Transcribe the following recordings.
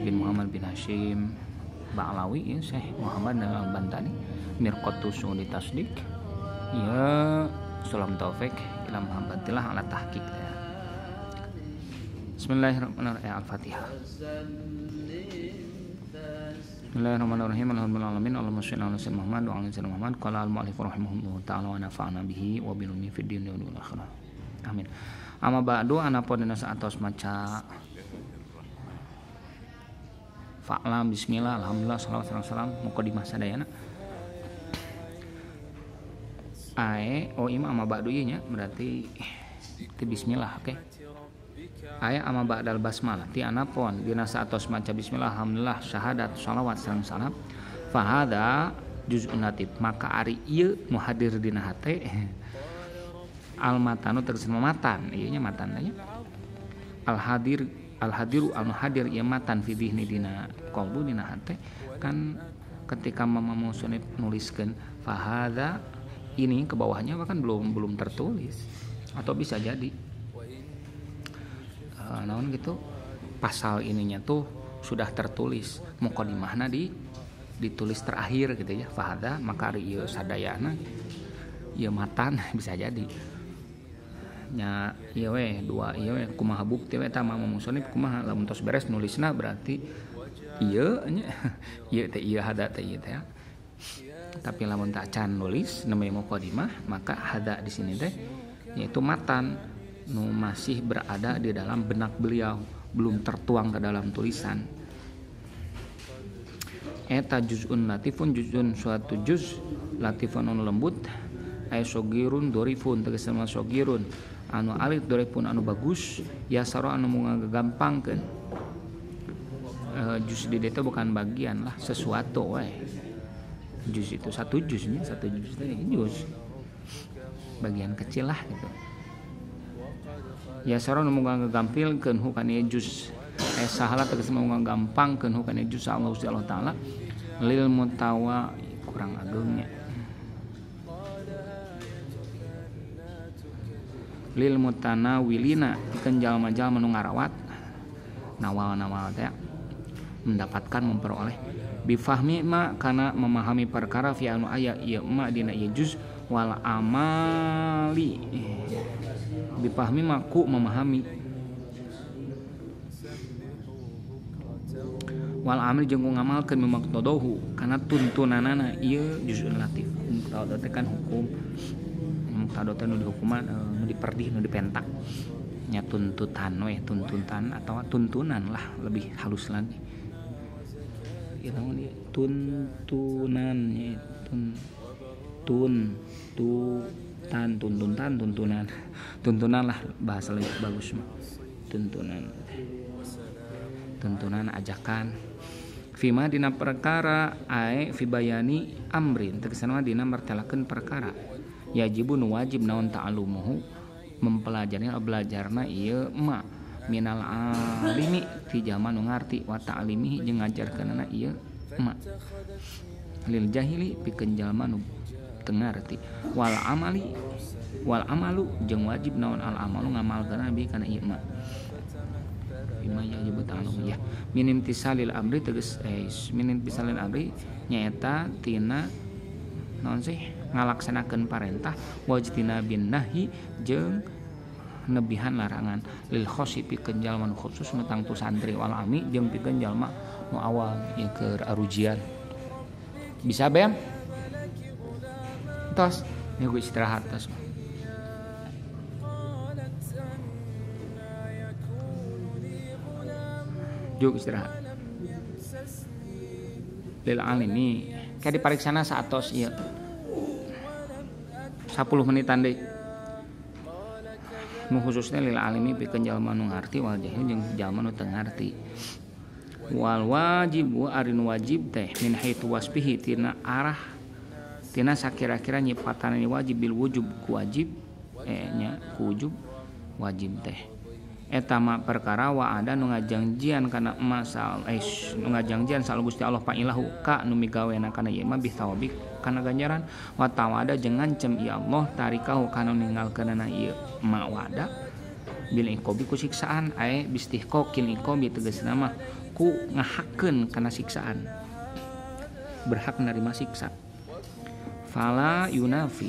bin Muhammad bin Hashim Ba'lawi ya, Syekh Muhammad Al-Bantani Mirqatu Sudi Tasdik ya, salam taufik ila muhabbatillah ala tahqiq ya. Bismillahirrahmanirrahim. Al-Fatihah. Bismillahirrahmanirrahim. Alhamdulillahi alamin. Allahumma shalli ala sayyidina Muhammad wa ala sayyidina Muhammad. Qala al-mu'allif rahimahullahu ta'ala wa nafa'ana bihi wa bi ilmihi fid dunya wal akhirah. Amin. Amma ba'du anapun dina saatos maca fa'lam bismillah alhamdulillah salawat salam mukadimah sadayana. Ae oh ima amma ba'du ieu nya berarti ti bismillah oke. Okay? Aya amma ba'dal basmalah ti anapun dina saatos maca bismillah alhamdulillah syahadat shalawat sareng salam fahada juz'un latif maka ari ieu nu hadir dina hate al matanu tegasna matan ieu nya matan nya al hadir al hadiru anu hadir ieu matan fi dihni dina qalbu dina hate kan ketika mama musonif nuliskeun fahada ini ke bawahnya bahkan belum tertulis atau bisa jadi naon gitu pasal ininya tuh sudah tertulis mukadimahna ditulis terakhir gitu ya fahada maka ari ieu sadayana ieu matan bisa jadi nya ieu we dua ieu we kumaha bukti we eta mah musonif kumaha lamun tos beres nulisna berarti ieu nya ieu teh ieu hada teh ieu teh tapi lamun tak can nulis namanya mukadimah maka hada di sini teh yaitu matan nu masih berada di dalam benak beliau belum tertuang ke dalam tulisan eta juz'un latifun juz'un suatu juz latifun anu lembut ay sogirun dorifun tegasna sogirun anu alit dorifun anu bagus yasaro anu ngagampangkeun juz di dieu bukan bagian lah sesuatu we juz itu satu juznya satu juz itu juz bagian kecil lah gitu ya saron nu ngagampilkeun hukana ieu juz sahala tegasna ngagampangkeun hukana ieu juz Allah Gusti Allah taala lil mutawa kurang agengnya lil mutanawilina pikeun jalma-jalma nu ngarawat nawal-nawal teh mendapatkan memperoleh bifahmi ma kana memahami perkara fi anu aya ieu ma dina ieu juz wal amali bifahmi ma ku memahami wal amali jeung ku ngamalkeun mimaqtadohu kana tuntunanana ieu juz'un latif muqtado teh kan hukum muqtado teh nu dihukuman nu diperdih nu dipentak nya tuntutan we tuntutan atau tuntunan lah lebih halus lagi ieu naon ieu tuntunan nya tun tu tan tuntunan tuntunan tuntunan lah bahasa lebih bagus mah tuntunan tuntunan ajakan fima dina perkara ae fi bayani amrin tegasna dina martelakeun perkara yajibun wajib naon ta'alumuhu mempelajari belajarna ieu ma minal alimi ti jalma nu ngarti wa ta'alimihi jeung ngajarkeunana ieu ma lil jahili pikeun jalma nu teu ngarti wal amali wal amalu jeung wajib naon al amalu ngamalkeunana bi kana ieu ma bima yajibu ta'allum ya min imtisalil amri tegas min imtisalil amri nyaeta tina naon sih ngalaksanakeun parentah wajtina bin nahi jeung nebihan larangan lil khosi pikeun jalma nu khusus nu tangtu santri wal ami jeung pikeun jalma nu awam ieu keur arujian bisa bem tos ieu istirahat tos juk istirahat lil alimi kayak dipariksana saatos ieu 10 menitan deui nu khususnya lil alimi pikeun jalma nu ngarti wal jahil jeung jalma nu teu ngarti wal wajib wa arin wajib teh min haitsu wasfihi tina arah tina sakira-kira nyipatan wajib bil wujub ku wajib nya ku wujub wajib teh eta mah perkara wa ada nu ngajangjian kana masal nu ngajangjian sal Gusti Allah pa'ilahu ka nu migawena kana ieu mah bithawabi kana ganjaran wa tawada jeung ngancem ieu Allah tarikahu kana ninggalkeunana ieu ma wada Bil iqobi ku siksaan ae bistihqaqil iqobi tegasna mah ku ngahakeun kana siksaan. Berhak menerima siksa. Fala yunafi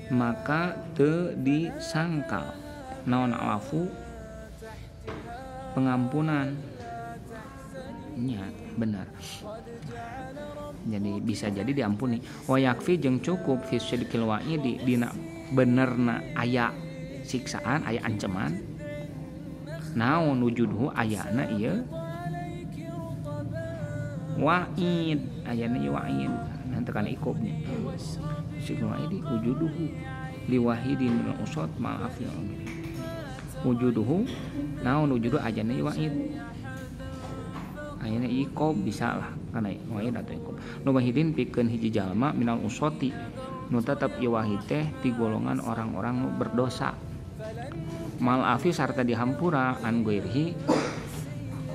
maka teu disangkal naon alafu pengampunan. Nya benar. Jadi bisa jadi diampuni. Wa yakfi jeung cukup fi sidqil wa'idi dina benerna aya siksaan, aya ancaman. Naon wujudhu ayana ieu wa'id, ayana ieu wa'id. Nanti kana ikobnya. Sidqil wa'idi wujuduhu liwahidin min usat ma'af ya Allah. Wujuduhu naon wujudu ayana ieu wa'id. Ayana ikob bisa lah kana wahid atau ikob. Nu wahidin pikeun hiji jalma minal usoti nu tetep ieu wahid teh ti golongan orang-orang nu berdosa. Mal afi sarta dihampura an ghairihi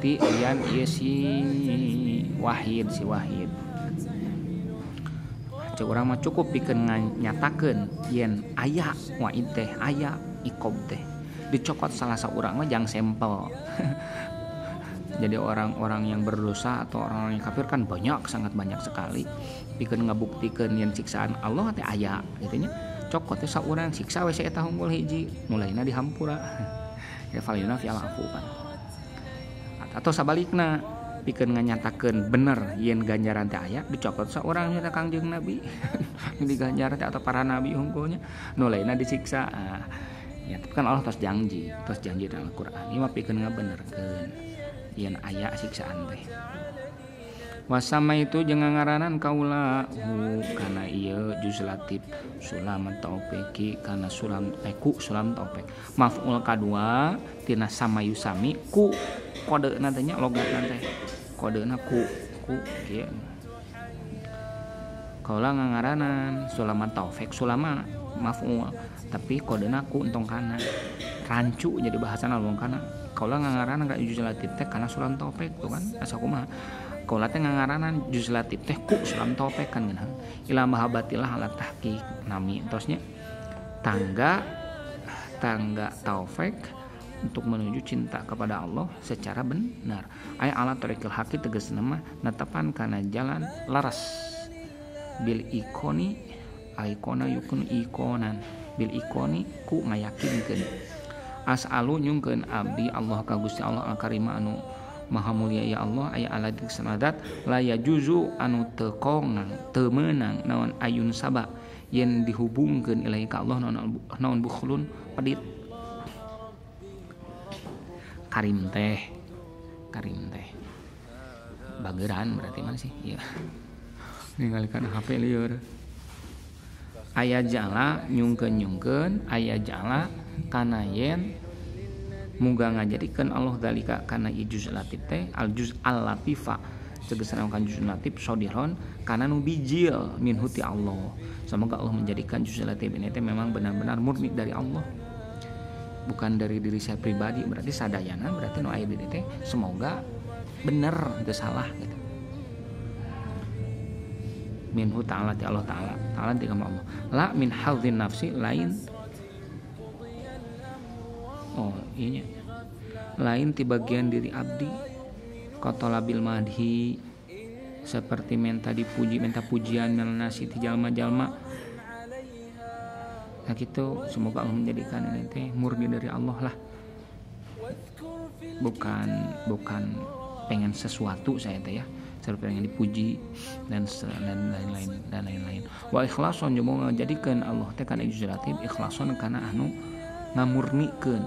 ti lian ieu si wahid si wahid. Cek urang mah cukup pikeun nyatakeun yen aya wahid teh aya ikob teh. Dicokot salah saurang mah jang sampel. Jadi orang-orang yang berdosa atau orang-orang yang kafir kan banyak, sangat banyak sekali. Pikeun ngabuktikeun yen siksaan Allah teh aya gitu nya. Cokot teh saurang siksa we saeta unggul hiji, mulaina dihampura. Ya falyuna fi al-afu kan. Atau sabalikna pikeun nganyatakeun bener yen ganjaran teh aya, dicokot saurang nya Kangjeng Nabi. Diganjar teh atau para nabi unggulnya, nu lainna disiksa. Ya tapi kan Allah tos janji dalam Al-Qur'an. Ieu mah pikeun ngabenerkeun yen aya siksaan teh. Wasama itu jangan ngaranan kaula hu kana ieu juz latif sulam taufiki kana sulam ku sulam taufik. Maf'ul kadua tina sama yusami ku kodena teh nya logatna teh. Kodena ku kieu. Kaula ngangaranan sulam taufik sulama maf'ul tapi kodena ku entong kana. Rancu jadi bahasana lomong kana. Kaula ngangaranan ka juz latif teh kana sulam taufik tuh kan asa kumaha. Kaula teh ngangaranan juz latif teh ku sulam taufik kan geunah. Ila mahabbatillah ala tahqiq nami tosnya tangga taufik untuk menuju cinta kepada Allah secara benar. Aya ala tariqil haqi tegasna mah netepan kana jalan laras. Bil ikoni aikona yukun ikonan bil ikoni ku ngayakinkeun. As'alu nyungkeun abdi Allah ka Gusti Allah al-Karima anu maha mulia ya Allah aya ala sanadat la yajuzu anu teu kongang teu meunang naon ayun saba yen dihubungkeun ilahi ka Allah naon bukhlun pedit. Karim teh bageran berarti mana sih ya ningalikeun HP lieur. Aya jala nyungkeun aya jala kana yen muga ngajadikeun Allah dalika kana juz latif teh al juz al latifa tegasna kan juz latif sodiron kana nu bijil min huti Allah. Semoga Allah menjadikan juz latif ini teh memang benar-benar murni dari Allah, bukan dari diri saya pribadi. Berarti sadayana berarti nu aya di teh semoga bener teu salah gitu. Minhu ta'ala ti Allah ta'ala ta'ala ti Allah la min hadzin nafsi lain oh iya lain ti bagian diri abdi qatalabil madhi seperti minta dipuji minta pujian melnasi ti jalma-jalma. Nah gitu semoga Allah menjadikan ini teh murni dari Allah lah, bukan pengen sesuatu saya teh ya, selalu pengen dipuji dan lain-lain dan lain-lain. Wa ikhlason jeung ngajadikeun Allah teh kana juz latif ikhlason kana anu ngamurnikeun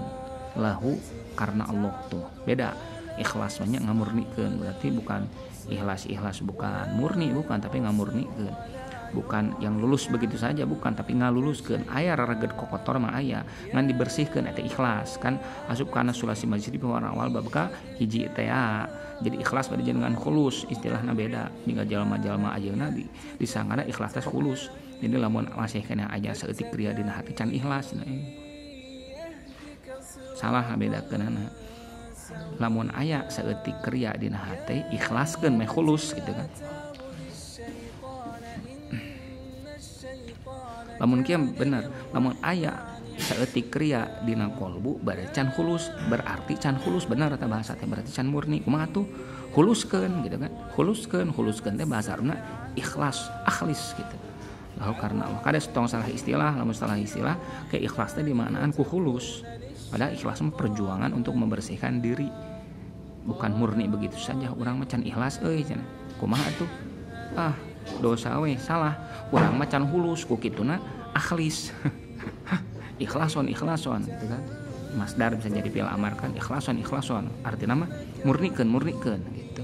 lahu karena Allah tuh. Beda ikhlas banyak ngamurnikeun berarti bukan ikhlas bukan murni bukan tapi ngamurnikeun. Bukan yang lulus begitu saja bukan tapi ngaluluskeun. Aya rareget kokotor mah aya ngan dibersihkeun eta ikhlas kan asup kana sulasi masjid di awal babka hiji teh. Jadi ikhlas pada dengan khulus istilahna beda tinggal jalma-jalma ayeuna di disangana ikhlas teh khulus. Jadi lamun masih kana aya saeutik kriya dina hati can ikhlas nah, salah bedakeunana. Lamun aya saeutik kriya dina hati ikhlaskeun meh khulus gitu kan. Lamun kieu bener, lamun aya Saeutik ria dina kolbu bade can hulus, berarti can hulus bener eta bahasa teh, berarti can murni. Kumaha tuh? Huluskeun gitu kan. Huluskeun, huluskeun teh bahasa Arabna ikhlas, akhlis gitu. Lalu karena Allah kades tong salah istilah, lamun salah istilah ke ikhlas teh dimaknaan ku hulus. Padahal ikhlas mah perjuangan untuk membersihkan diri. Bukan murni begitu saja. Urang mah can ikhlas euy cenah. Kumaha tuh? Ah, dosa we salah. Urang mah can hulus ku kituna akhlis. Ikhlason ikhlason gitu kan. Masdar bisa jadi fi'il amar kan, ikhlason ikhlason. Artinya mah murnikeun murnikeun gitu.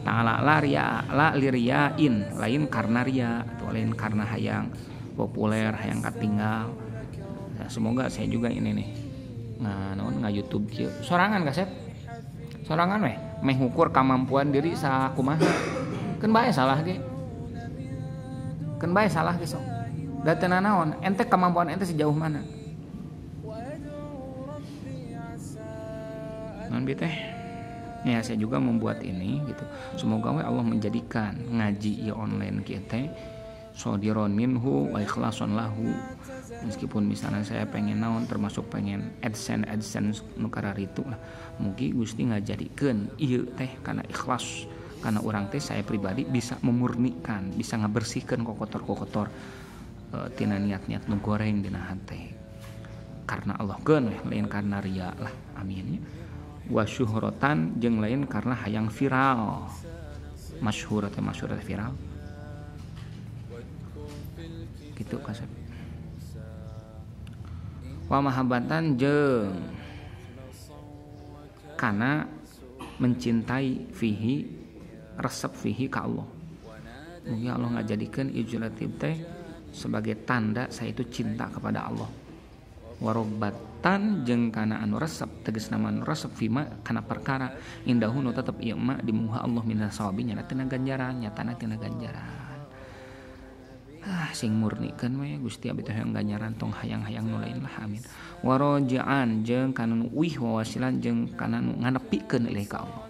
Ta'ala la riya la liriyain, lain karena riya atau lain karena hayang populer, hayang katinggal. Nah, semoga saya juga ini nih. Nah, naon nga-YouTube kieu. Sorangan kasep. Sorangan weh, meh ngukur kemampuan diri sakumaha. Keun bae salah ge. Keun bae salah ge sok. Da teu nanaon, ente kemampuan ente sejauh mana? Naon bi teh? Ya saya juga membuat ini gitu. Semoga we Allah menjadikan ngaji ieu online kieu teh sodiron minhu wa ikhlason lahu. Meskipun misalnya saya pengen naon, termasuk pengen AdSense nu kararitu lah. Mugi Gusti ngajadikeun ieu teh kana ikhlas, karena urang teh saya pribadi bisa memurnikan, bisa ngabersihkeun kokotor-kokotor tina niat-niat nu goreng dina hate. Karena Allah keun lain karena riya lah. Amin ya. Wa syuhratan jeung lain karena hayang viral. Masyhur atau masyhur viral. Gitu kasep. Wa mahabbatan jeung kana mencintai fihi, resep fihi ka Allah. Mugi Allah ngajadikeun ijulatif teh sebagai tanda saya itu cinta kepada Allah. Warobatan jeung kana anu resep, tegasna anu resep fima kana perkara indahu nu tetep ieu ma di muha Allah minas sawabi nyana tina ganjaran, nyatana tina ganjaran. Ah sing murnikeun we Gusti abdi teh hayang ganjaran tong hayang-hayang nu lain lah, amin. Warojian jeung kana nu uih wawasilan jeung kana nu nganepikeun ilaihi ka Allah.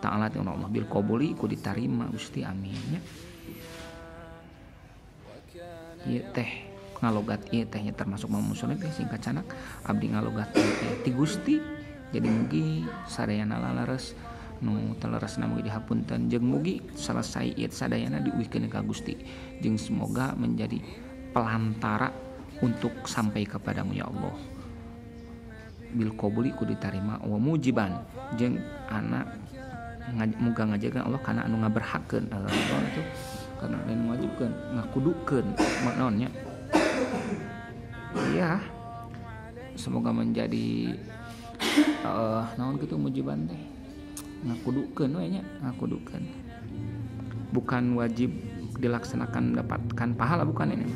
Ta'ala ti Allah bil qabuli ku ditarima Gusti, amin nya. Ieu teh ngalogat ieu teh nya termasuk mamusulna teh singkat canak abdi ngalogat ieu teh ti Gusti. Jadi mugi sadayana lalares nu teleresna mugi dihapunten jeung mugi selesai ieu sadayana diuihkeun ka Gusti, jeung semoga menjadi pelantara untuk sampai kepadamu ya Allah. Bil qabuli ku ditarima wa mujiban jeung anak muga ngajakeun Allah kana anu ngaberhakeun Allah itu karena lain mewajibkeun ngakudukeun naonnya. Iya, semoga menjadi naon kitu mujiban teh ngakudukeun we nya, ngakudukeun. Bukan wajib dilaksanakan mendapatkan pahala, bukan ini.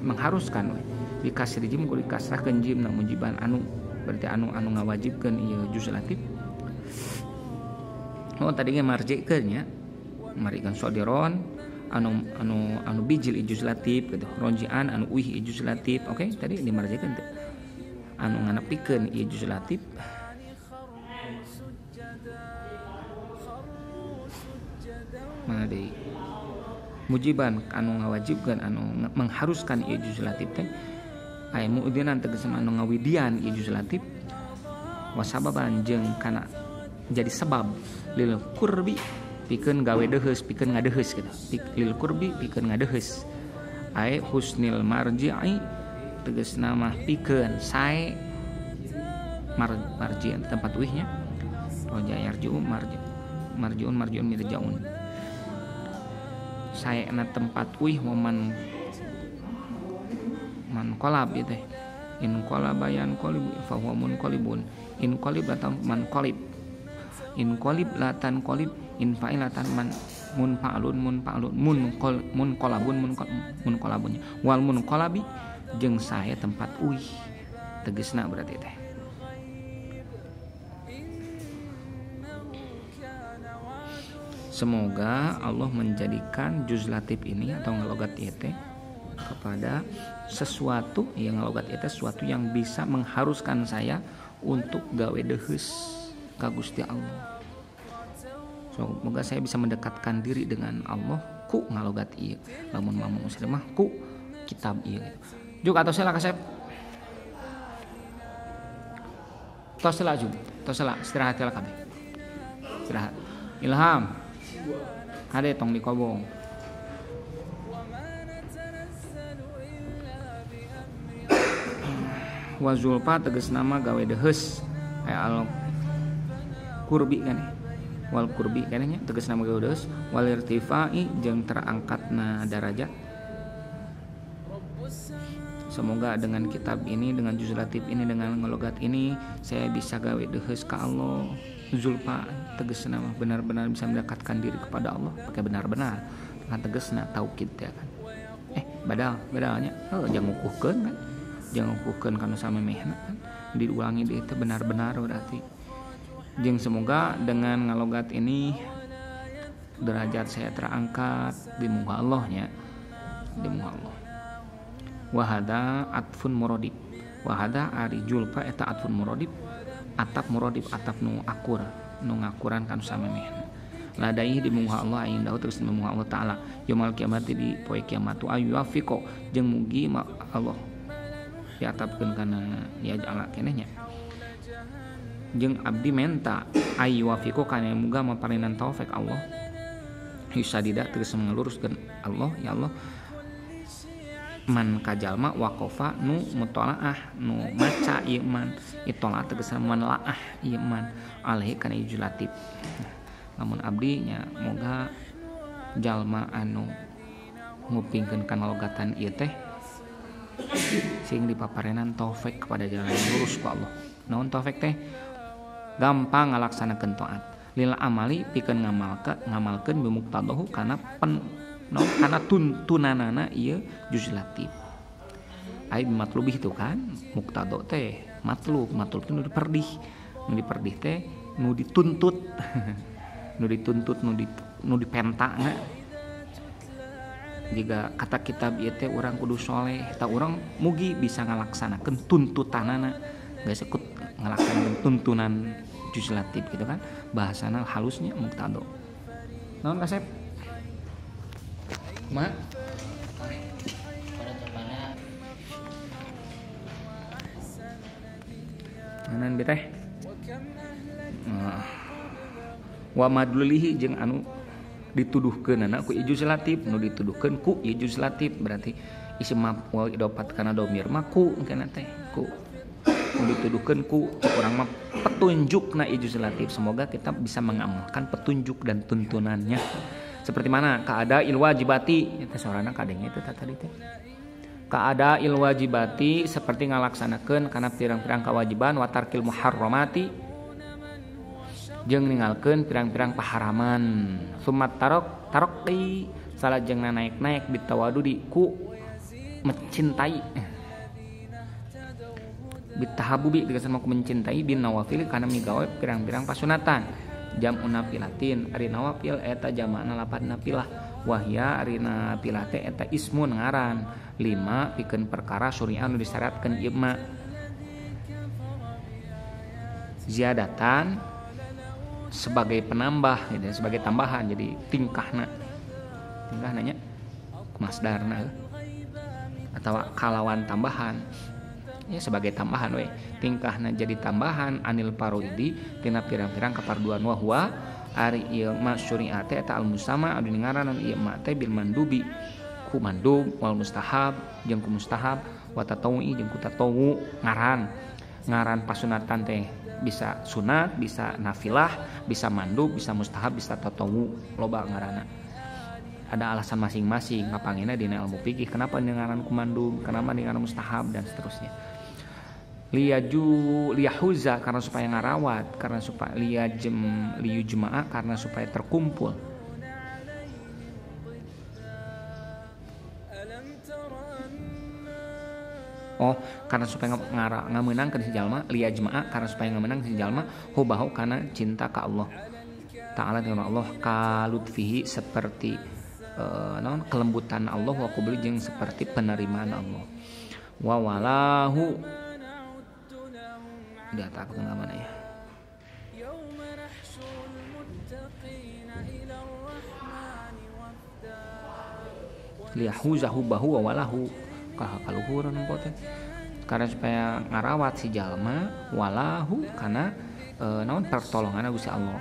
Mengharuskan we. Dikasih jim kudu dikasrahkeun jim na mujiban anu berarti anu anu ngawajibkeun ieu juz latif. Oh tadi ge marjikeun nya. Marikeun sodiron anu anu anu bijil ijuz latif gitu. Rojian anu uih ijuz latif. Oke, tadi dimarjikeun teh. Anu nganepikeun ieu juz latif. Mana deui? Mujiban anu ngawajibkeun anu mengharuskan ieu juz latif teh. Aya mu'dzinan tegasna anu ngawidian ieu juz latif. Wasababan jeung kana jadi sebab lil qurbi pikeun gawe deheus, pikeun ngadeheus gitu. Lil qurbi pikeun ngadeheus. Ae husnil marji'i tegasna mah pikeun sae marji tempat uihnya. Roja yarji'u marji marjiun marjiun mirjaun. Saena tempat uih momen man kolab gitu. In kolaba yan kolib fa huwa munqalibun. In qalib latan man qalib. In qalib latan qalib in fa'ilatan man munfa'alun munfa'alun munqal munqalabun munqalabun wal munqalabi jeung sae tempat uih tegesna berarti teh. Semoga Allah menjadikan juz latif ini atau ngalogat ieu teh kepada sesuatu yang ngalogat ieu teh sesuatu yang bisa mengharuskan saya untuk gawe deheus ka Gusti Allah. Semoga saya bisa mendekatkan diri dengan Allah ku ngalogat ieu. Lamun mamang muslimah ku kitab ieu gitu. Juk atau saya lah kasep. Tos lah jug, tos lah istirahat lah kabeh. Istirahat. Ilham. Kade tong dikobong. Wa zulfa tegas nama gawe deheus aya al kurbi kan wal kurbi kan nya tegas nama gawe deheus wal irtifai jeung terangkatna darajat. Semoga dengan kitab ini, dengan juz latif ini, dengan ngelogat ini saya bisa gawe deheus ka Allah. Zulfa tegasna mah benar-benar bisa mendekatkan diri kepada Allah, pakai benar-benar kan tegasna taukid ya kan. Badal badalnya jangan ngukuhkeun kan. Jangan ngukuhkeun kana samemehna kan. Diulangi deui teh benar-benar berarti. Jeung semoga dengan ngalogat ini derajat saya terangkat di muka Allah nya. Di muka Allah. Wahada atfun muradib. Wahada ari julfa eta atfun muradib, atap muradib atap nu akur, nu ngakuran kanu samemehna. Ladaihi di muka Allah ayin dahu terus di muka Allah Ta'ala yaumul kiamat di poe kiamat tu ayu wafiqo jeung mugi Allah diatapkeun kana ya ala keneh nya. Jeung abdi menta ayu wafiqo kana muga maparinan taufik Allah yusadida terus mengeluruskeun Allah ya Allah man kajalma waqafa nu mutolaah nu maca ieu man itolaah tegasna manlaah ieu man alaihi kana julatif. Namun abdi nya moga jalma anu ngupingkeun kana logatan ieu teh sing dipaparenan taufik kepada jalan yang lurus ku Allah. Naon taufik teh? Gampang ngalaksanakeun taat lil amali pikeun ngamalkeun bimuqtadahu kana pen no, karena tuntunanana ieu juz latif. Ai matlubih itu kan muktado teh matlub, matlub teh nu diperdih, nu diperdih teh nu dituntut. Nu dituntut, nu dipentana. Jika kata kitab ieu teh urang kudu soleh, ta urang mugi bisa ngalaksanakeun tuntutanana, geus sekut ngalaksanakeun tuntunan juz latif gitu kan. Bahasana halusnya muktado. Naon kasep? Ma manan beteh wa madlulihi jeung anu dituduhkeunana ku ijuz latif, nu dituduhkeun ku ijuz latif berarti isim wal idofat kana domir mah ku kana teh ku nu dituduhkeun ku urang mah petunjukna ijuz latif. Semoga kita bisa mengamalkan petunjuk dan tuntunannya. Seperti mana kaada il wajibati eta sorana kadenge itu tadi teh. Kaada il wajibati seperti ngalaksanakeun kana pirang-pirang kewajiban wa tarkil muharramati jeung ninggalkeun pirang-pirang paharaman. Sumat tarok tarokti salajengna naik-naik bitawadudi ku mencintai. Bitahabubi tegasna ku mencintai bin nawafil kana migawe pirang-pirang pasunatan. Jam unapilatin ari nawafil eta jama'na lapan napilah wahya ari napilah teh eta ismun ngaran lima pikeun perkara syariah nu disyariatkeun ieu mah ziyadatan sebagai penambah gitu, sebagai tambahan jadi tingkahna tingkahna nya masdarna atawa kalawan tambahan ya sebagai tambahan we tingkahna jadi tambahan anil paroidi tina pirang-pirang kaparduan wa huwa ari ieu ma syariat eta al musama anu ngaranan ieu ma teh bil mandubi ku mandub wal mustahab jeung ku mustahab wa tatawwi jeung ku tatawu ngaran ngaran pasunatan teh bisa sunat bisa nafilah bisa mandub bisa mustahab bisa tatawu loba ngaranna. Ada alasan masing-masing ngapangina dina ilmu fikih kenapa ngaran ku mandub kenapa ngaran mustahab dan seterusnya. Liyaju liyahuza karena supaya ngarawat karena supaya liyajem liyujma'a karena supaya terkumpul. Oh karena supaya ngamenangkeun si jalma liyajma'a karena supaya ngamenangkeun si jalma hubahu karena cinta ka Allah Ta'ala dengan Allah kalutfihi seperti naon kelembutan Allah wa qabuli jeung seperti penerimaan Allah wa walahu dia takut nggak mana ya liyahuzahu bahu wa walahu kaluhuran nempo teh Karena supaya ngarawat si jalma walahu kana naon pertolonganna Gusti Allah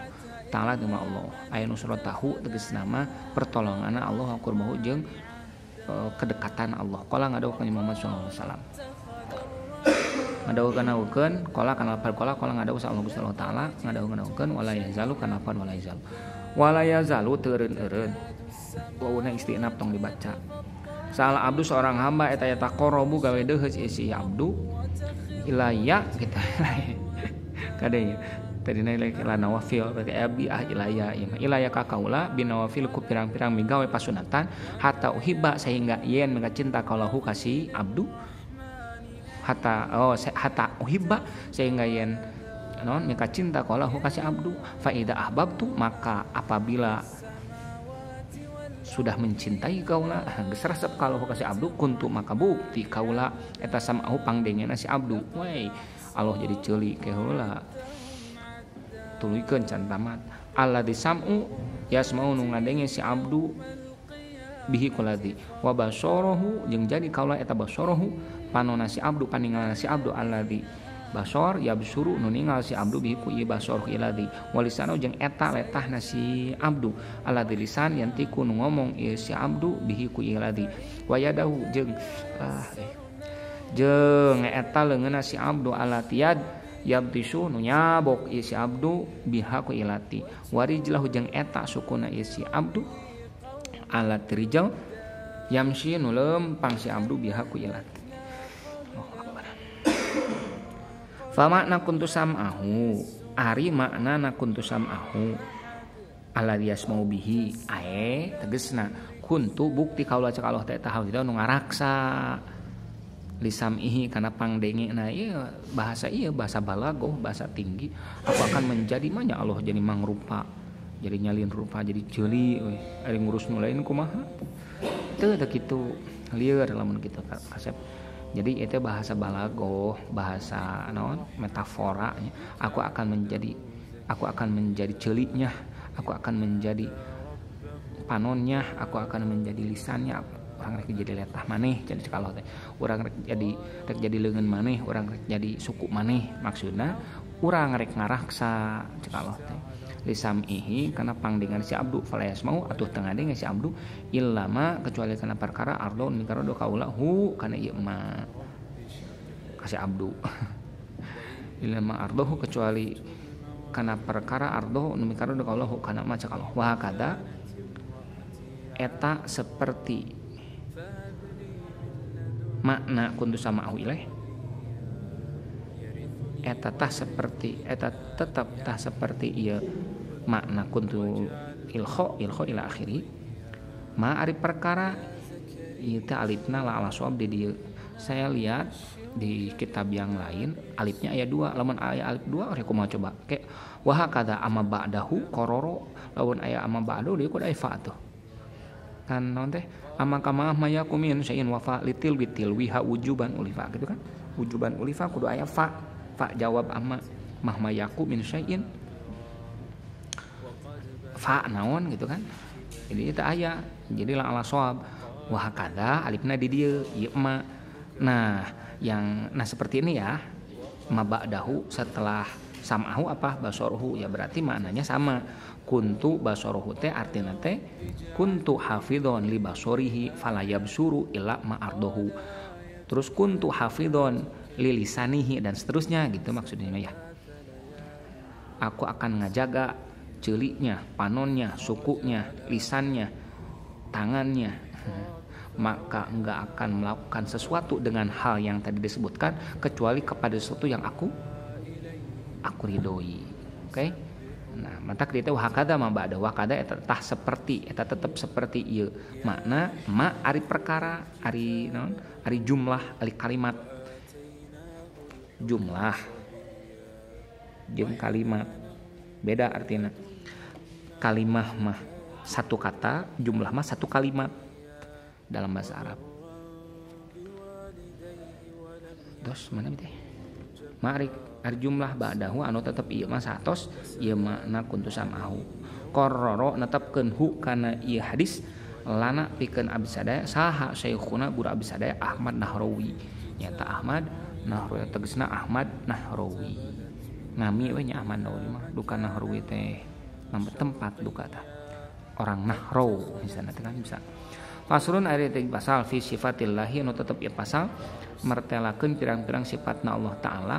Ta'ala jeung Allah aya nusratahu tegasna mah pertolonganna Allah qurbahu jeung kedekatan Allah. Qala ngadawuh kanjeng Muhammad sallallahu alaihi wasallam. Ngadawuh-ngadawuhkeun qala kana lafal qala qala ngadawuh sa Allah Gusti Allah Ta'ala ngadawuh-ngadawuhkeun wala yazalu kana lafal wala yazalu. Wala yazalu teureun-eureun. Wauna istinaf tong dibaca. Salah abdu seorang hamba eta yataqarrabu gawe deuheus si abdu ilaya kita kade tadina ila nawafil berarti abi ah ilaya ieu ilaya ka kaula binawafil ku pirang-pirang migawe pasunatan hatta uhibba sehingga yen mega cinta kaulahu kasih abdu hatta oh hatta uhibba sehingga yen naon mega cinta kaulahu kasih abdu fa idza ahbabtu maka apabila sudah mencintai kaula geus resep kalau kasih abdu kuntu maka bukti kaula eta samahu pangdengena si abdu we Allah jadi ceuli ke heula tuluykeun can tamat alladzi sam'u yasma'u nu ngadenge si abdu bihi kuladzi wa basarahu jeung jadi kaula eta basarahu panona si abdu paningalna si abdu alladzi basor yabsuru nu ningal si abdu bihi ku ieu basor iladzi walisanu jeung eta letahna si abdu alladzi lisan yantiku nu ngomong ieu si abdu bihi ku iladzi wa yadahu jeung jeung eta leungeunna si abdu alatiyad yabtisu nu nyabok ieu si abdu biha ku ilati warijlahu jeung eta sukuna ieu si abdu alat rijal yamsi nu lempang si abdu biha ku ilati. Fa makna kuntu sam'ahu ari makna kuntu sam'ahu alladzi yasma'u bihi ae tegesna kuntu bukti kaula cek Allah teh eta nu ngaraksa lisam'ihi kana pangdengena ieu bahasa balagoh bahasa tinggi aku akan menjadi manya Allah jadi mangrupa jadi nyalin rupa jadi ceuli euy ari ngurus nu lain kumaha teu teu kitu lieur lamun kitu kasep. Jadi itu bahasa balagoh, bahasa naon metafora. Aku akan menjadi celiknya, aku akan menjadi panonnya, aku akan menjadi lisannya. Orang rek jadi letah maneh, jadi kalau teh. Urang rek jadi leungeun maneh, urang rek jadi suku maneh. Maksudna urang rek ngaraksa cek Allah teh. Lisam'ihi kana pangdengan si abdu falayas mau atuh teu ngadenge si abdu illama kecuali kana perkara ardo mikaro do kaula hu kana ieu ma kasih abdu illama ardohu kecuali kana perkara ardo nu mikaro do kaula hu kana ma cek Allah wa hakada eta seperti makna kuntu sama'ahu ilaih eta tah seperti eta tetap tah seperti ieu makna kuntu ilkho ilkho ila akhiri ma ari perkara ieu teh alifna la ala shawab di dieu. Saya lihat di kitab yang lain alifnya aya 2 lamun aya alif 2 rek kumaha coba ke wa hakadza amma ba'dahu qororo lamun aya amma ba'dahu deui kudu aya fa tuh kan naon teh amma kama mayakumin syai'in wa fa litil witil wiha wujuban ulifa gitu kan wujuban ulifa kudu aya fa fa jawab amma mahma yaku min syai'in fa naon gitu kan jadi itu aya jadi la ala shawab wa hakadza alifna di dieu ieu ma. Nah yang nah seperti ini ya ma ba'dahu setelah sam'ahu apa basoruhu ya berarti maknanya sama kuntu basoruhu teh artina teh kuntu hafidhon li basorihi fala yabsuru illa ma ardohu terus kuntu hafidhon li lisanihi dan seterusnya gitu maksudnya ya. Aku akan ngajaga celiknya, panonnya, sukunya, lisannya, tangannya. Maka enggak akan melakukan sesuatu dengan hal yang tadi disebutkan kecuali kepada sesuatu yang aku ridhoi. Oke? Okay? Nah, matak dieu teh hakadza ma ba'da wakada eta tah seperti eta tetep seperti ieu. Makna ma ari perkara, ari naon? Ari jumlah, ari kalimat. Jumlah jeung kalimat beda artinya. Kalimah mah satu kata, jumlah mah satu kalimat dalam bahasa Arab. Terus mana teh? Ma'rik ari jumlah ba'dahu anu tetep ieu mah satos ieu makna kuntu samahu. Qarrara netepkeun hu kana ieu hadis lana pikeun abdi sadaya saha syekhuna guru abdi sadaya Ahmad Nahrawi. Nyata Ahmad Nahrawi tegasna Ahmad Nahrawi. Nami we nya Ahmad Nahrawi mah duka Nahrawi teh nama tempat duka tah. Orang Nahraw misalna teh kan bisa. Faslun ari teh pasal fi sifatillahi nu tetep ieu pasal mertelakeun pirang-pirang sifatna Allah Ta'ala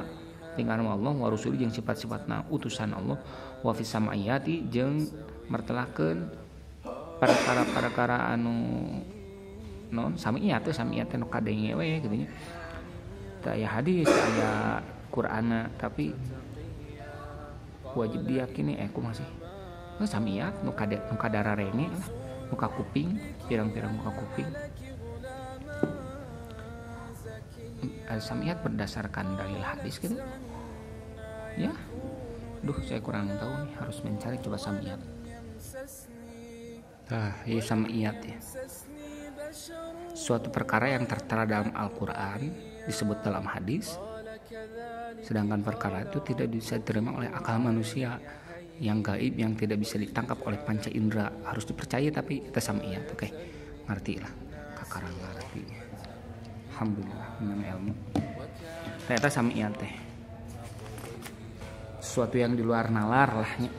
tinggal Allah wa rusuli jeung sifat-sifatna utusan Allah wa fi sam'iyati jeung mertelakeun perkara-perkara anu non sam'iyat teh sam'iyat teh nu kadenge we kitu nya. Teu aya hadis, teu aya Qur'anna tapi wajib diyakini kumaha sih? Nu sam'iyat nu kadararenge lah, muka kuping, pirang-pirang muka kuping. Al-sam'iyat berdasarkan dalil hadis gitu. Ya. Duh, saya kurang tahu nih, harus mencari coba sam'iyat. Tah, ya sam'iyat ya. Suatu perkara yang tertera dalam Al-Qur'an disebut dalam hadis, sedangkan perkara itu tidak bisa diterima oleh akal manusia, yang gaib yang tidak bisa ditangkap oleh panca indera, harus dipercaya tapi kita sam'iyat. Oke, ngerti lah, kakarang ngerti. Alhamdulillah menang ilmu. Ternyata sam'iyat teh sesuatu yang di luar nalar lah nya.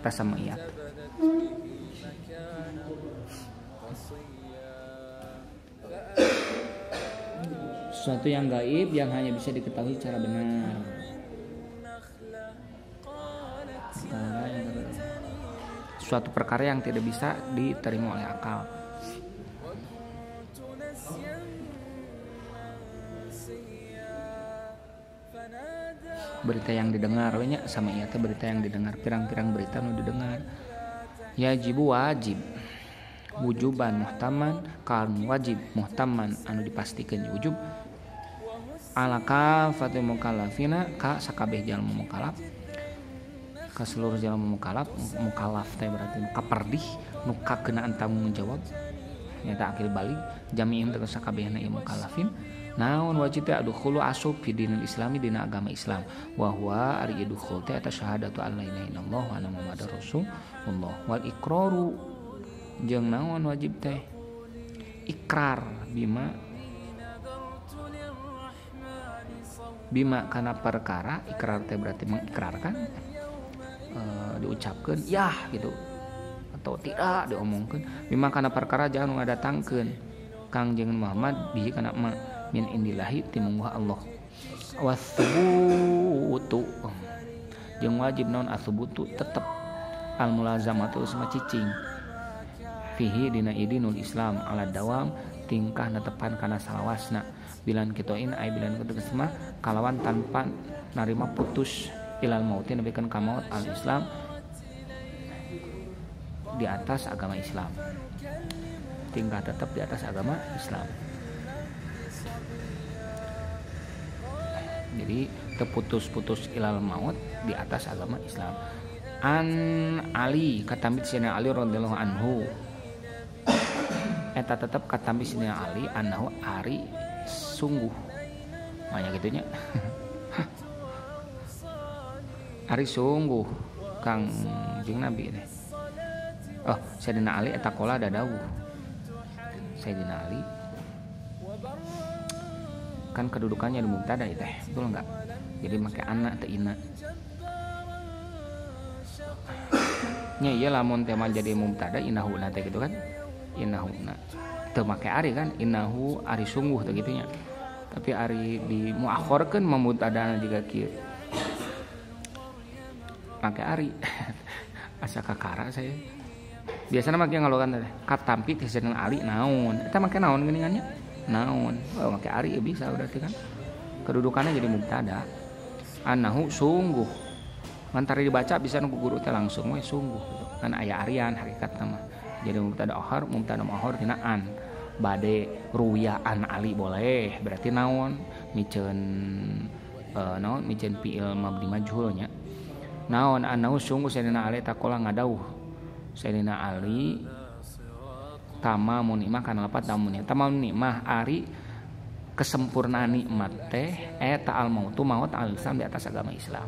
Kita sam'iyat. Sesuatu yang gaib yang hanya bisa diketahui secara benar. Suatu perkara yang tidak bisa diterima oleh akal. Berita yang didengar we nya sama ieu teh berita yang didengar, pirang-pirang berita nu didengar. Yajibu wajib wujuban muhtaman kan wajib muhtaman anu dipastikeun wujub ala kafatil mukallafina ka sakabeh jalma mukallaf, ka seluruh jalma mukallaf. Mukallaf teh berarti nu kaperdih, nu kakenaan tanggung jawab nyata akil balig jami'in tegas sakabehna ieu mukallafin. Naon wajib teh adukhulu asup fi dinil islami dina agama Islam wa huwa ari dukhul teh eta syahadatu an la ilaha illallah wa anna muhammadar rasulullah wal iqraru jeung naon wajib teh ikrar bima bima kana perkara. Ikrar teh berarti mengikrarkan, diucapkeun yah gitu atau tidak diomongkeun. Bima kana perkara jangan ngadatangkeun Kang jeung Muhammad bihi kana ma min indillahi timungguh Allah. Wasubutu jeung wajib naon asubutu tetep al mulazamatu sama cicing fihi dina idinul Islam ala dawam tingkah netepan kana salawasna bilan kitoin ay bilan tegas mah kalawan tanpa narima putus ilal mauti nepikeun ka maut al Islam di atas agama Islam, tingkah tetap di atas agama Islam. Jadi terputus-putus ilal maut di atas agama Islam. An Ali katambi Sayyidina Ali radhiyallahu anhu eta tetep katambi Sayyidina Ali annahu ari sungguh banyak gitunya ari sungguh Kang jeung Nabi teh. Oh, Sayyidina Ali eta kola dadawuh. Sayyidina Ali kan kedudukannya di mubtada teh, betul enggak? Jadi make anak teh ina. Nya ieu lamun teh mah jadi mubtada innahu na teh gitu kan. Innahu na teu make ari kan, innahu ari sungguh teh kitu nya. Tapi ari di muakhirkeun mubtadana jiga kieu. Make ari. Asa kakara saya. Biasana make ngalokan teh katampi teh Sayyidina Ali naon. Eta make naon geuningannya? Naon. Oh, make ari ya bisa berarti kan. Kedudukannya jadi mubtada. Annahu sungguh. Mantari dibaca bisa nu guru teh langsung we sungguh gitu. Kan aya arian hakikat mah. Jadi mubtada akhir, mubtada muakhir tina an. Bade ruya an Ali boleh. Berarti naon? Miceun naon? Miceun fiil mabni majhul nya. Naon annahu sungguh Sayyidina Ali takola ngadauh. Sayyidina Ali tamamun nikmah kana lapat tamun tamamun nikmah ari kesempurnaan nikmat teh eta al mautu maut al Islam di atas agama Islam.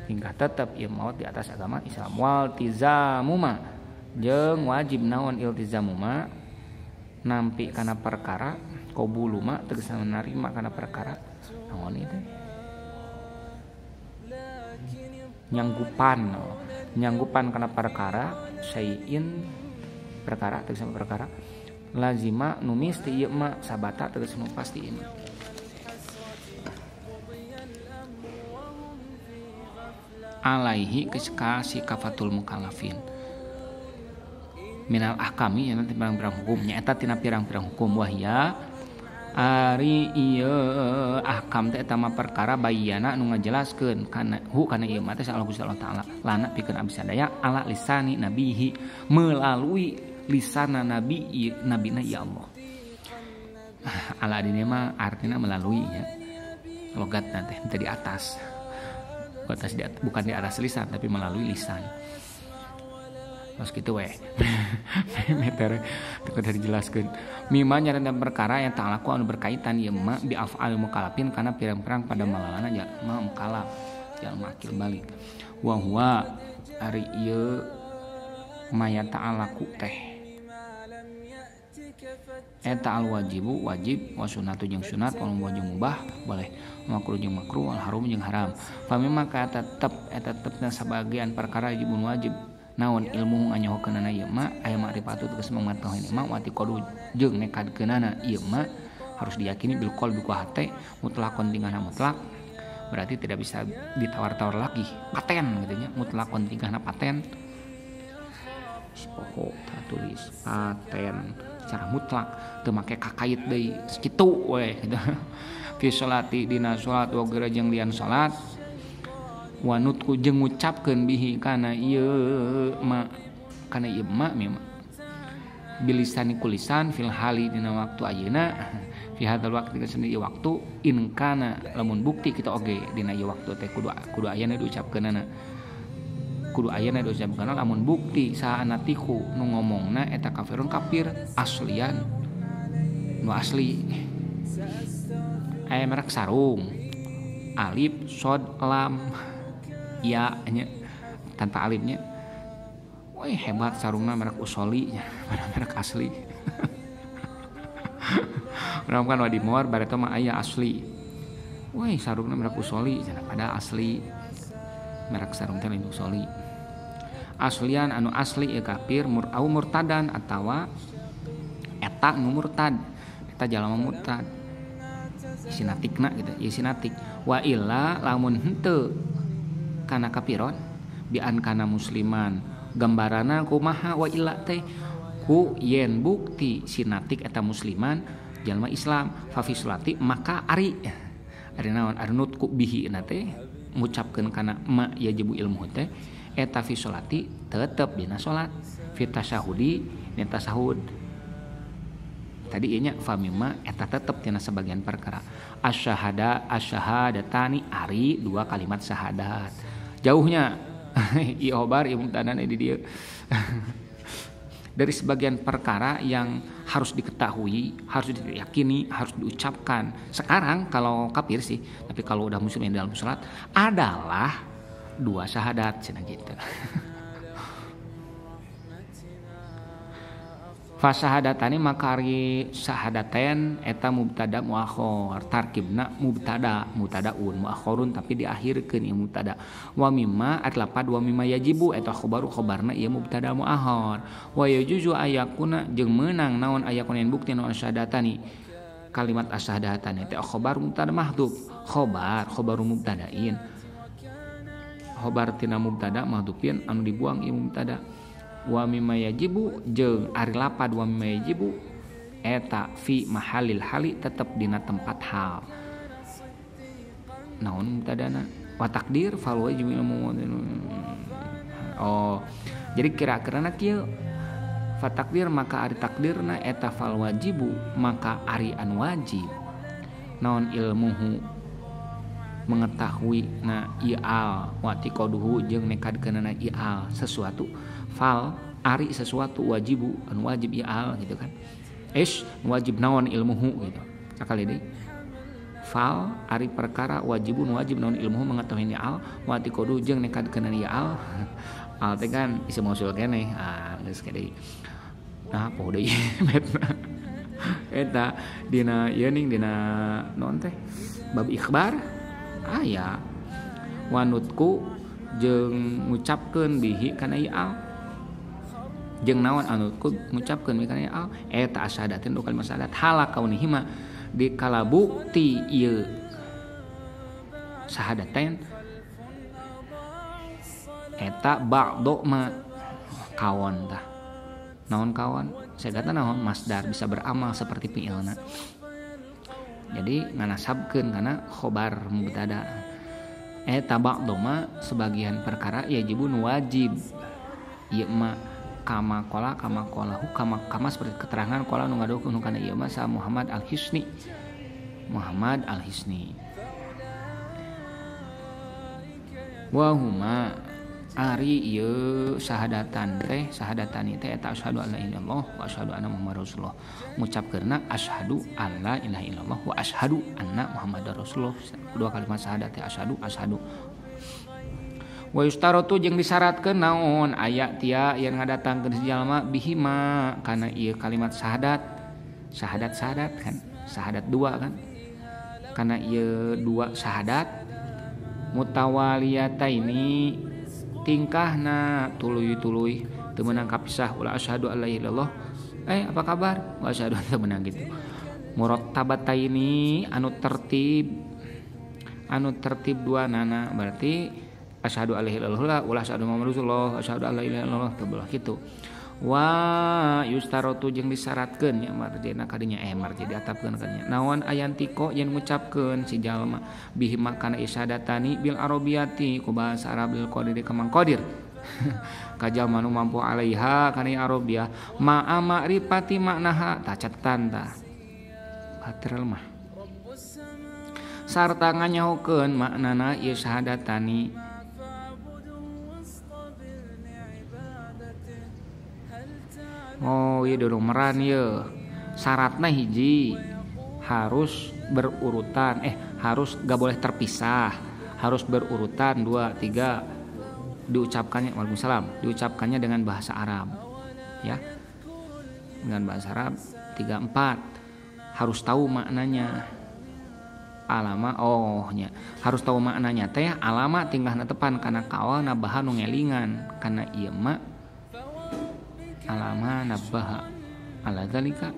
Tingkah tetep ieu maut di atas agama Islam. Wal tizamuma jeung wajib naon iltizamuma nampi kana perkara Qabulu ma tegasna menerima kana perkara naon ieu teh nyanggupan nyanggupan kana perkara syai'in perkara tegasna perkara lazima nu misti ieu ma sabata tegasna pasti ieu alaihi ka si kafatul mukallafin minal ahkami nya pirang-pirang hukum nyaeta tina pirang-pirang hukum wahya ari ieu ahkam teh eta mah perkara bayana nu ngajelaskeun kana hu kana ieu mah teh Allah Gusti Allah taala lana pikeun abdi sadaya ala lisani nabihi melalui lisana nabi nabina ya Allah. Ala dina mah artina melalui nya logatna teh teu di atas. Bukan di atas lisan tapi melalui lisan. Terus gitu weh. Meter teu kudu dijelaskeun. Mimma nyarentan perkara yang ta'alaku anu berkaitan ieu ma bi af'al mukallafin kana pirang-pirang pada malalana jalma mukallaf jalma akil balik. Wa huwa ari ieu maya ta'alaku teh eta al wajibu wajib wa sunnatu jeung sunat wal mubah jeung mubah boleh makruh jeung makruh wal haram jeung haram. Fa mimma ka tetep eta tetepna sabagian perkara wajibun wajib naon ilmu nganyohokeunana ieu ma aya ma'rifatu tegas mengetahui ma wa tiqadu jeung nekadkeunana ieu ma harus diyakini bil qalbi ku hate mutlakon tingkahna mutlak berarti tidak bisa ditawar-tawar lagi paten gitu nya mutlakon tingkahna paten pokok tulis paten secara mutlak teu make kakait deui sakitu we gitu fi sholati dina salat wa geura jeung lian salat wa nutku jeung ngucapkeun bihi kana ieu ma kana ieu ma mimma bilisani kulisan fil hali dina waktu ayeuna fi hadzal waqti sendiri waktu in kana lamun bukti kita oge dina ieu waktu teh kudu kudu ayana diucapkeunana kudu ayana diucapkeunana lamun bukti saha natiku nu ngomongna eta kafirun kafir aslian nu asli aya merek sarung alif sod lam ya nya tanpa alifnya. Woi hebat sarungna merek usoli nya, merek asli. Urang kan wadimor bareto mah aya asli. Woi sarungna merek usoli cenah padahal asli. Merek sarung teh lain usoli. Aslian anu asli ieu kafir murau murtadan atawa eta nu murtad. Eta jalma murtad. Sinatikna gitu, ieu sinatik. Wa illa lamun henteu kana kafiron bian kana musliman gambarana kumaha wa illa teh ku yen bukti sinatik eta musliman jalma Islam fa fi sholati maka ari ari naon ari nutku bihi na teh ngucapkeun kana ma yajibu ilmu teh eta fi sholati tetep dina salat fi tasyahudi dina tasahud tadi ieu nya fa mimma eta tetep tina sebagian perkara asyhada asyahadatani ari dua kalimat syahadat jauhnya i khobar i mubtada di dieu dari sebagian perkara yang harus diketahui, harus diyakini, harus diucapkan. Sekarang kalau kafir sih, tapi kalau udah muslim yang dalam salat adalah dua syahadat cenah gitu. Fasahadatani maka ari syahadaten eta mubtada muakhir tarkibna mubtada mubtadaun muakhirun tapi diakhirkeun ieu mubtada wa mimma atlapad wa mimma yajibu eta khabaru khabarna ieu mubtada muakhir wa yajuzu ayakuna jeung meunang naon ayakuna yen bukti naon syahadatani kalimat asyahadatani teh khabar mubtada mahdhuf khabar khabaru mubtadain khabar tina mubtada mahdhufin anu dibuang ieu mubtada wa mimma yajibu jeung ari lapad wa mimma yajibu eta fi mahalil hali tetep dina tempat hal naon mubtadana wa takdir fal wajib ilmu. Oh jadi kira-kirana kieu fa takdir maka ari takdirna eta fal wajibu maka ari anu wajib naon ilmuhu mengetahui na i'al wa tiqaduhu jeung nekadkeunana i'al sesuatu fal ari sesuatu wajibu anu wajib i'al gitu kan is wajib naon ilmuhu gitu sakali deui fal ari perkara wajibun wajib naon ilmuhu mengetahui i'al wa tiqaduhu jeung nekadkeunana i'al al teh kan isim mausul keneh ah geus deui nah poho deui metna. Eta dina ieu ning dina naon teh bab ikhbar aya wanutku jeung ngucapkeun bihi kana ieu al jeung naon anutku ngucapkeun bihi kana ieu al eta asyhadatin dua kalimat syahadat hala kaunihima di kala bukti ieu syahadatain eta ba'do ma kawon tah naon kawon segata naon masdar bisa beramal seperti fi'ilna. Jadi nganasabkeun kana khobar mubtada. Eta ba'do ma sebagian perkara yajibun wajib ieu ma kama qala kama qalahu kama kama seperti keterangan qala nu ngadokeun kana ieu ma sa Muhammad Al-Hisni. Muhammad Al-Hisni wa huma ari ieu syahadatan teh syahadatani teh eta asyhadu alla ilaha illallah wa asyhadu anna muhammadar rasulullah. Ngucapkeunna asyhadu alla ilaha illallah wa asyhadu anna muhammadar rasulullah. Dua kalimat syahadat teh asyhadu asyhadu. Wa yustaratu jeung disyaratkeun naon aya tia yen ngadatangkeun si jalma bihima kana ieu kalimat syahadat. Syahadat syahadat kan syahadat dua kan kana ieu dua syahadat mutawaliyataini tingkahna tuluy-tuluy teu meunang kapisah ulah asyhadu alla ilaha illallah apa kabar wa asyhadu teu meunang gitu murattabataini anu tertib dua nana berarti asyhadu alla ilaha illallah ulah asyhadu muhammadar rasulullah asyhadu alla ilaha illallah teu belah kitu wa yustarotu jeung disyaratkeun nya marjena kadinya marje diatapkeun kadinya naon ayantiko yen ngucapkeun si jalma bihi makana isyadatani bil arabiyati ku bahasa Arab bil qadiri kamang qadir ka jalma nu mampu alaiha kana arabiyah ma'a ma'rifati maknaha tah catatan tah baterel mah sarta nganyahokeun maknana ieu syahadatani. Oh iya dorong meran ya. Syaratnya hiji harus berurutan, harus gak boleh terpisah, harus berurutan 2 3 diucapkannya waalaikumsalam, diucapkannya dengan bahasa Arab ya. Dengan bahasa Arab 3 4 harus tahu maknanya. Alama oh nya harus tahu maknanya teh alama tingkahna tepan kana kawal nabaha nu ngelingan kana ieu mah alama nabaha ala zalika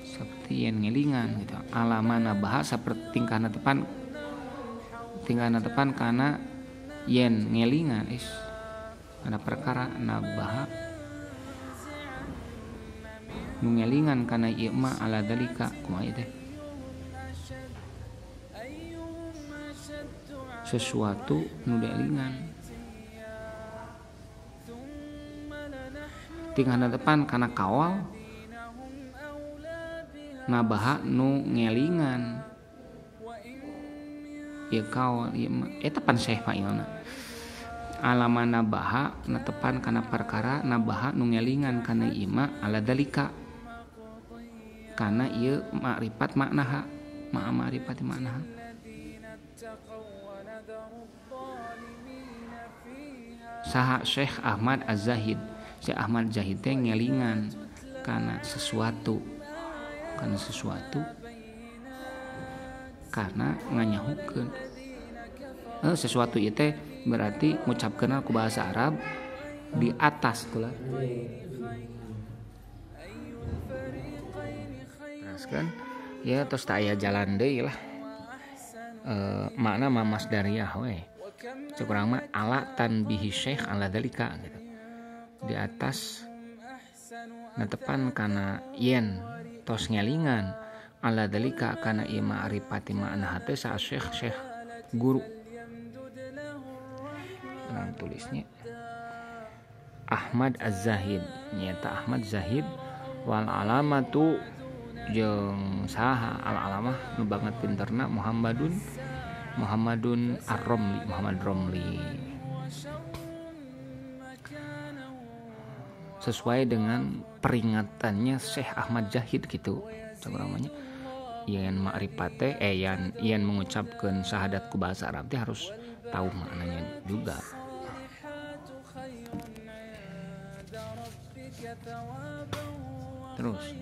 seperti yang ngelingan gitu alama nabaha seperti tingkahna tepan karena yen ngelingan is ada perkara nabaha nu ngelingan kana ieu mah ala zalika kumaha ieu teh sesuatu nu dielingan tingkahna depan kana kawal nabaha nu ngelingan ieu kawal ieu mah eta pan syekh fa'ilna alama nabaha netepan kana perkara nabaha nu ngelingan kana ieu mah ala dalika kana ieu makrifat maknaha ma'a ma'rifat maknaha saha Syekh Ahmad Az-Zahid. Syekh Ahmad Zahid teh ngelingan kana sesuatu karena nganyahukeun sesuatu ieu teh berarti ngucapkeunna ku bahasa Arab di atas kula. Teruskan ya terus tak aya jalan deui lah. Makna mah masdariyah we. Cek urang mah ala tanbihi syekh ala dalika gitu. Di atas netepan kana yen tos ngelingan ala dalika kana ieu ma'rifati ma'na teh sa syekh guru. Nah, tulisnya Ahmad Az-Zahid nyata Ahmad Zahid wal alamatu jeung saha al alamah nu banget pinterna Muhammadun Ar-Romli Muhammad Romli sesuai dengan peringatannya Syekh Ahmad Zahid gitu namanya yen ma'rifate yen mengucapkan syahadat ku bahasa Arab teh harus tahu maknanya juga. Terus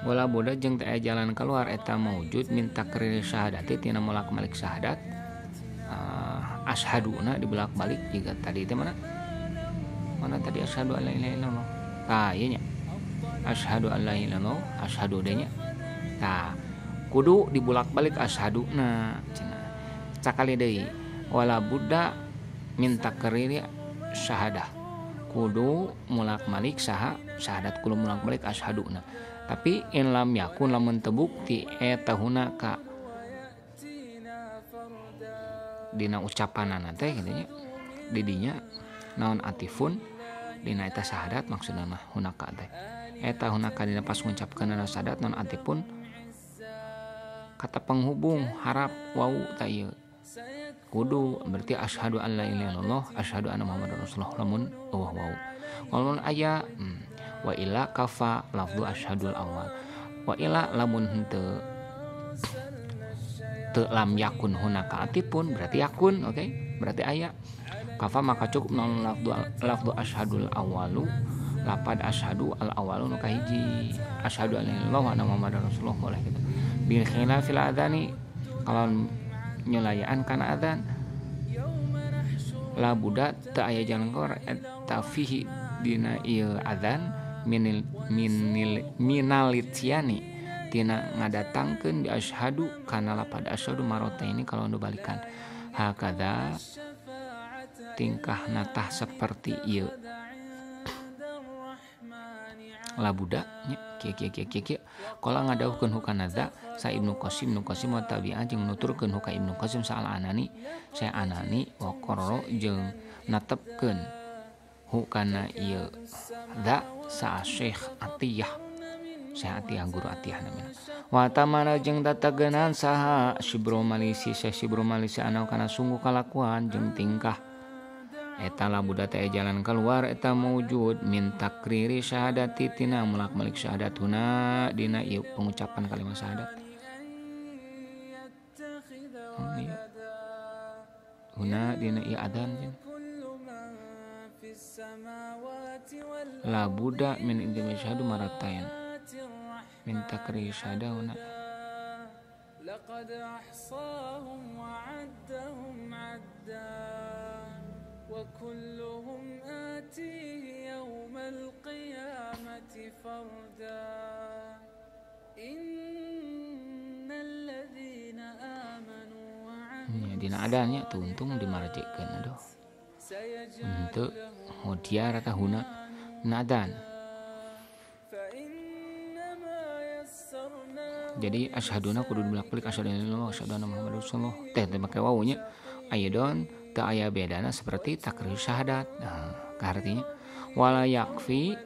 wala buddha jeung teu aya jalan keluar eta maujud min takrir syahadati tina molak-malik syahadat asyhaduna dibelak-balik jika tadi teh mana mana tadi asyhadu alla ilaha illallah tah ieu nya asyhadu alla ilaha illallah asyhadu deui nya tah kudu dibulak-balik asyhaduna cenah sakali deui wala buddha min takriri syahadah kudu mulak-malik saha syahadat kudu mulak-malik asyhaduna. Tapi in lam yakun lamun tebukti eta huna ka dina ucapanana teh kitu nya didinya naon atifun dina eta syahadat maksudna mah hunaka teh eta hunaka dina pas ngucapkeun syahadat naon atifun kata penghubung harap wau ta ieu kudu berarti asyhadu an la ilaha illallah asyhadu anna muhammadar rasulullah lamun eueuh wau lamun aya wa ila kafa lafzu asyhadul awal wa ila lamun henteu teu lam yakun hunaka atipun berarti yakun oke okay? Berarti aya kafa maka cukup non lafzu asyhadul awalu lapad asyhadu al awalu nu kahiji asyhadu an la ilaha illallah wa anna muhammadar rasulullah boleh gitu bil khilafil adzani kalau nyulayaan kana adzan la buddha teu aya jalan keluar eta fihi dina ieu adzan minalitiani tina ngadatangkeun bi asyhadu kana lapad asyhadu marota ini kalau nu balikan hakadha tingkah natah seperti ieu labuda nya kieu kieu kieu kieu kieu kala ngadawuhkeun hukana dza sa Ibnu Qasim Ibnu Qasim wa tabi'ah jeung nuturkeun huka Ibnu Qasim sa al-Anani sa Anani wa qarra jeung natepkeun hukana ieu dza sa Syekh Atiyah Syekh Atiyah guru Atiyah namina wa tamana jeung tatagenan saha Sibro Malisi Syekh Sibro Malisi anu kana sungguh kalakuan jeung tingkah eta labuda teh jalan keluar eta maujud min takriri syahadati tina mulak-malik syahadat huna dina ieu pengucapan kalimat syahadat huna dina ieu adzan labuda min inti syahadu maratain min takriri syahadah huna laqad ahsahum wa addahum adda وكلهم آتيه يوم القيامة فردا إن الذين آمنوا وعملوا dina adanya tuh untung dimarjikeun aduh untuk hodiar atau huna nadan. Jadi asyhaduna kudu dibulak-balik asyhadu an la ilaha illallah asyhadu anna muhammadar rasulullah teh teh make wau nya ayeuna teu aya bedana seperti takrir syahadat. Nah, artinya wala yakfi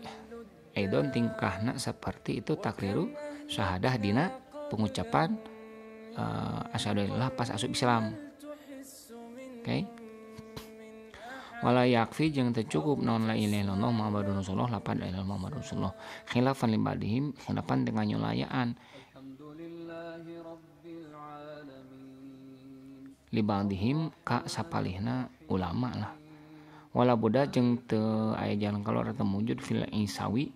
aidon tingkahna seperti itu takriru syahadah dina pengucapan asyhadu an la pas asup Islam. Oke. Okay? Wala yakfi jeung teu cukup naon la ilaha illallah muhammadur rasulullah lapan la ilaha illallah muhammadur rasulullah khilafan libadihim khilafan dengan nyulayaan libadihim ka sapalihna ulama lah wala buddha jeung teu aya jalan keluar atau mujud fil isawi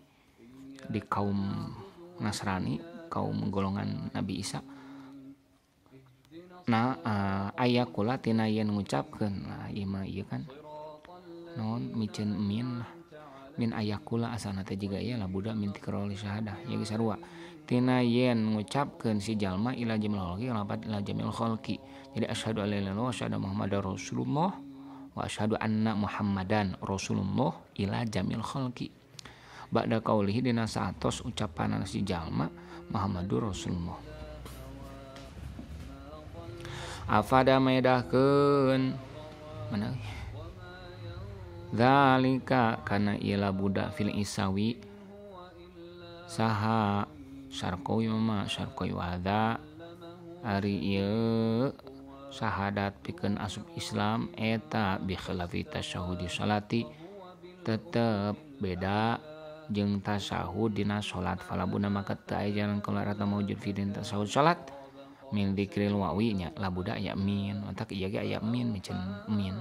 di kaum Nasrani kaum golongan Nabi Isa nah aya kula tina yen ngucapkeun lah ieu mah ieu kan naon miceun min lah min aya kula asana teh jiga ieu lah buddha min tikrol syahadah ieu geus sarua tina yen ngucapkeun si jalma ila jamil khalqi lapat ila jamil khalqi. Jadi asyhadu alla ilaha illallah asyhadu muhammadar rasulullah wa asyhadu anna muhammadan rasulullah ila jamil khalqi. Ba'da qaulihi dina saatos ucapan si jalma Muhammadur Rasulullah. Afada medahkeun mana zalika kana ila budak fil isawi saha syarqawi mama syarqawi wada ari ieu syahadat pikeun asup Islam eta bi khilafi tasyahudi salati tetep beda jeung tasyahud dina salat falabuna maka teu aya jalan keluar atau maujud fi dina tasyahud salat min dzikril wawi nya labuda aya min otak ieu ge aya min miceun min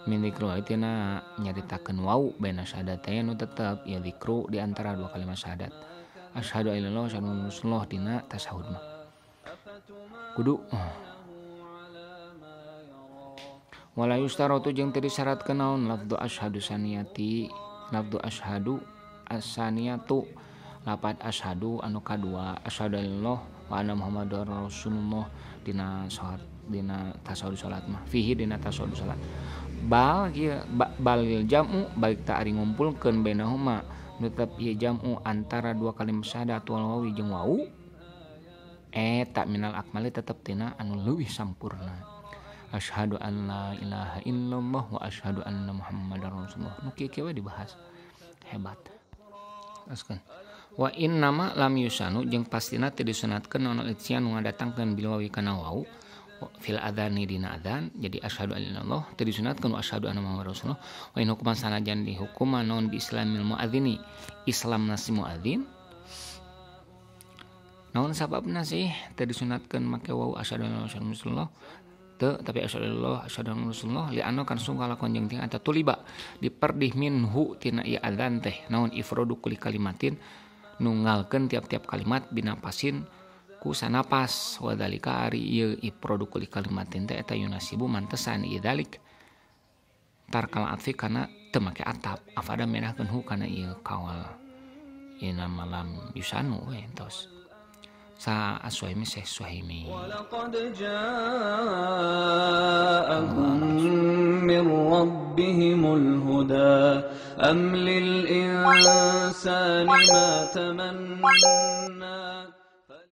Min dzikru tina nyaritakeun wau baina syahadatain nu tetep ya dzikru di antara dua kalimat syahadat. Asyhadu an la ilaha illallah wa asyhadu anna rasulullah dina tasyahud mah. Kudu wala yustaratu jeung teu disyaratkeun naon lafdhu asyhadu saniyati lafdhu asyhadu asaniyatu lapat asyhadu anu kadua asyhadu an la ilaha illallah wa anna muhammadar rasulullah dina salat dina tasyahud salat mah fihi dina tasyahud salat bal kieu bal jam'u baik ta ari ngumpulkeun bainahuma nu tetep ieu jam'u antara dua kalimat syahadat wal wawi jeung wau eta minal akmali tetep tina anu leuwih sampurna. Asyhadu an la ilaha illallah wa asyhadu anna muhammadar rasulullah. Nu kieu we dibahas. Hebat. Teruskeun. Wa innama lam yusanu jeung pastina teu disunatkeun naon ityan nu ngadatangkeun bil wawi kana wau fil adzani dina adzan. Jadi asyhadu an la ilaha illallah teu disunatkeun wa asyhadu anna muhammadar rasulullah. Wa in hukuman sanajan dihukuman naon bi islamil muadzini islam nasi muadzin. Naon sababna sih teu disunatkeun make wau asyhadu an la ilaha illallah teu tapi asyhadu allah asyhadu anna rasulullah li anna kan sungguh kalakuan jeung ting eta tuliba diperdih minhu tina ieu adzan teh naon ifradu kulli kalimatin nunggalkeun tiap-tiap kalimat binapasin ku sanapas wadalika ari ieu ifradu kulli kalimatin teh eta yunasibu mantesan ieu dalik tarkal atfi kana teu make atap afada menahkeun hu kana ieu kawal ieu malam yusanu we entos sa aswaimi syekh Suhaimi. Walaqad ja'akum min rabbihimul huda am lil insani ma tamanna.